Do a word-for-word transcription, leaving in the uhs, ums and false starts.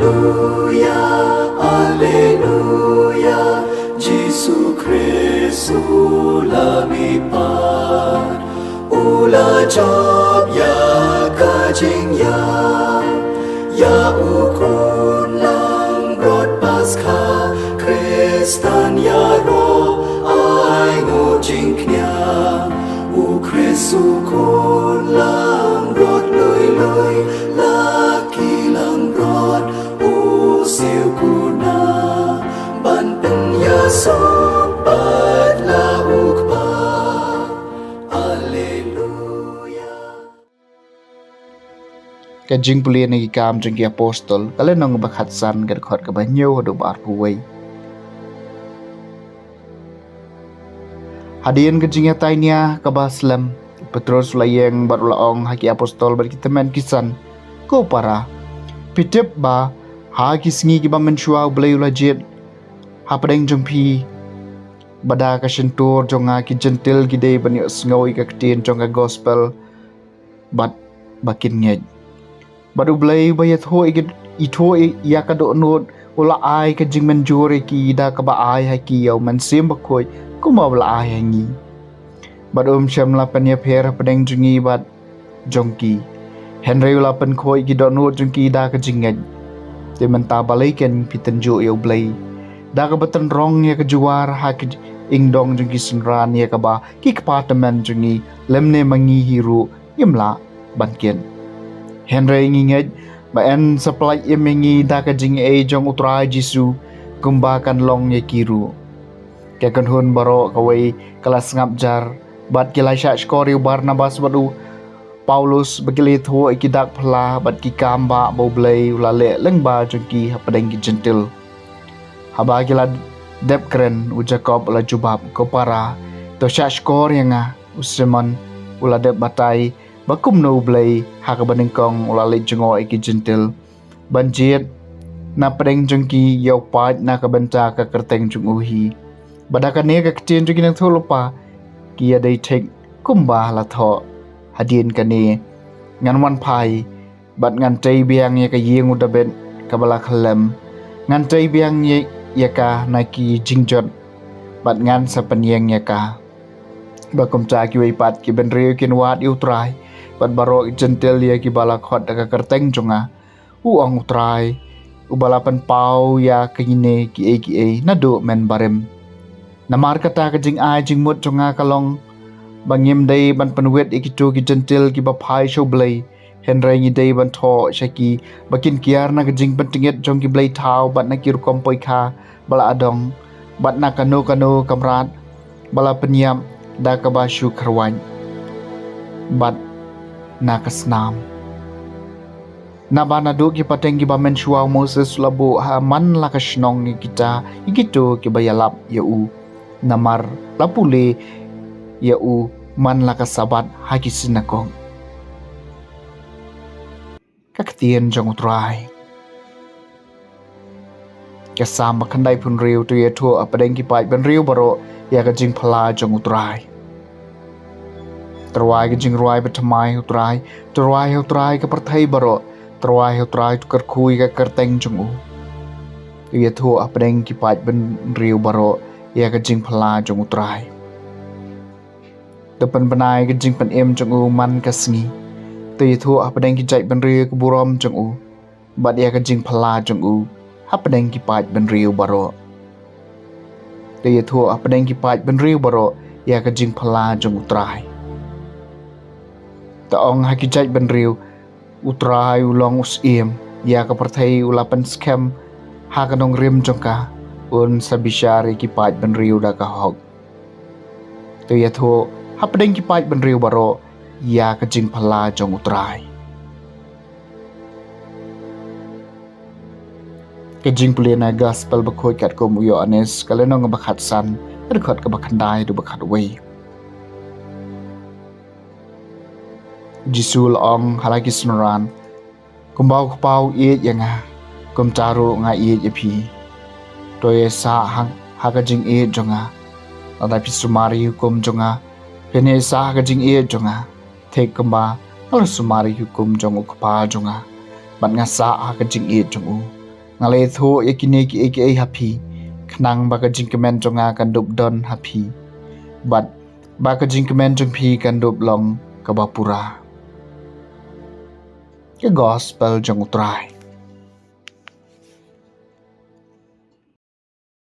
Alleluia, Alleluia, Jisu Khrist u la mihpat, u la jop ïa ka jingïap, ïa u khun langbrot Paskha, Khristan ïaroh ai nguh jingkñia, u Khrist u khun langbrot lui lui, la ki langbrot u siew kuna, ban pynïasoh pat la u Kpa. Alleluia. Ka jingpule na ki Kam jong ki Apostol, ka lynnong ba khatsan, ka dkhot kaba hynñiew haduh ba arphew wei. Hadien ka jingïatai nia kaba slem, u Petros u la ïeng bad u la ong ha ki apostol bad ki tymmen ki san, ko para, phi tip ba ha ki sngi kiba mynshuwa U Blei u la jied hapdeng jong phi, ba da ka shyntur jong nga ki Jentil ki dei ban ïohsngew ïa ka ktien jong ka gospel bad ba kin ngeit. Bad U Blei ba ïathuh ïa ka, ïathuh ïa ka dohnud u la ai ka jingmynjur ïa ki da kaba ai ha ki ïa u Mynsiem Bakhuid kumba u la ai ha ngi. Bad um shym la pynïapher hapdeng jong ngi bad jong ki, hynrei u la pynkhuid ïa ki dohnud jong ki da ka jingngeit. Te mynta balei kein phi tynjuh ïa U Blei da kaba tynrong ïa ka juar ha ki jingdong jong ki synran, ïa kaba ki kpa tymmen jong ngi lymne ma ngi hi ruh ngim lah ban kit. Hynrei ngi ngeit ba yn sa pyllait im ïa ngi da ka jingaiei jong U Trai Jisu, kumba kan long ïa ki ruh. Ka kynhun baroh kawei ka la sngap jar bad ki la shahshkor ïa u Barnabas bad u Paulus, ba ki la ïathuh ïa ki dak phylla bad ki kam ba U Blei u la leh lyngba jong ki hapdeng ki Jentil. Haba ki la dep kren, u Jakob u la jubab, ko para, to shahshkor ïa nga. U Simon u la dep batai ba kumno U Blei ha kaba nyngkong u la leit jngoh ïa ki Jentil ban jied napdeng jong ki ïa u paid na ka bynta ka kyrteng jong u hi. Bad da kane ka ktien jong ki nongïathuhlypa ki ïadei thik kumba la thoh, hadien kane ngan wan phai bad ngan tei biang ïa ka ïing u Dabid kaba la khyllem. Ngan tei biang ïa, ïa ka na ki jingjot bad ngan sa pynïeng ïa ka. Ba kumta kiwei pat ki bynriew kin wad ïa U Trai bad baroh ki Jentil ïa kiba la khot da ka kyrteng jong nga, u ong U Trai, uba la pynpaw ïa kine kiei kiei naduh mynbarim. Namar kata ka jingai jingmut jong nga ka long ba ngim dei ban pynwit ïa kito ki Jentil kiba phai sha U Blei, hynrei ngi dei ban thoh sha ki ba kin kiar na ka jingpyntngit jong ki blei thaw bad na ki rukom poikha ba la adong, bad na kano kano ka mrad ba la pynïap da kaba shu kyrwat, bad na ka snam. Naba naduh ki pateng kiba mynshuwa u Moses u la buh ha man la ka shnong ïa kita, ïa kito kiba ïalap ïa u. Namar la pule ïa u man la ka Sabbath ha ki synagog. Ka ktien jong U Trai. Ka Salm ba khyndaiphew hynriew. To ïathuh hapdeng ki paid bynriew baroh ïa ka jingphylla jong U Trai. To rwai ka jingrwai bathymmai ha U Trai, to rwai ha U Trai ko pyrthei baroh, to rwai ha U Trai, to kyrkhu ïa ka kyrteng jong u. To ïathuh hapdeng ki paid bynriew baroh ïa ka jingphylla jong U Trai. To pynbna ïa ka jingpynim jong u man ka sngi. To ïathuh hapdeng ki jaitbynriew ïa ka burom jong u, bad ïa ka jingphylla jong u hapdeng ki paid bynriew baroh. To ïathuh hapdeng ki paid bynriew baroh ïa ka jingphylla jong U Trai. To ong ha ki jaitbynriew, U Trai u long u syiem, ïa ka pyrthei u la pynskhem ha ka nongrim jong ka, un sa bishar ïa ki paid bynriew da ka hok. To ïathuh hapdeng ki paid bynriew baroh ïa ka jingphylla jong U Trai. Ka jingpule na Gospel bakhuid katkum u Ïoannis, ka lynnong ba khatsan, ka dkhot kaba khyndai haduh ba khatwei. U Jisu u la ong ha la ki synran, kumba u Kpa u ïeit ïa nga, kumta ruh nga ïeit ïa phi. To ïasah ha, ha ka jingïeit jong nga. Lada phi sumar ïa ki hukum jong nga, phin ïasah ha ka jingïeit jong nga, thik kumba nga la sumar ïa ki hukum jong u Kpa jong nga, bad nga sah ha ka jingïeit jong u. Nga la ïathuh ïa kine kiei kiei ha phi, khnang ba ka jingkmen jong nga kan dup don ha phi, bad ba ka jingkmen jong phi kan dup long kaba pura. Ka Gospel jong U Trai.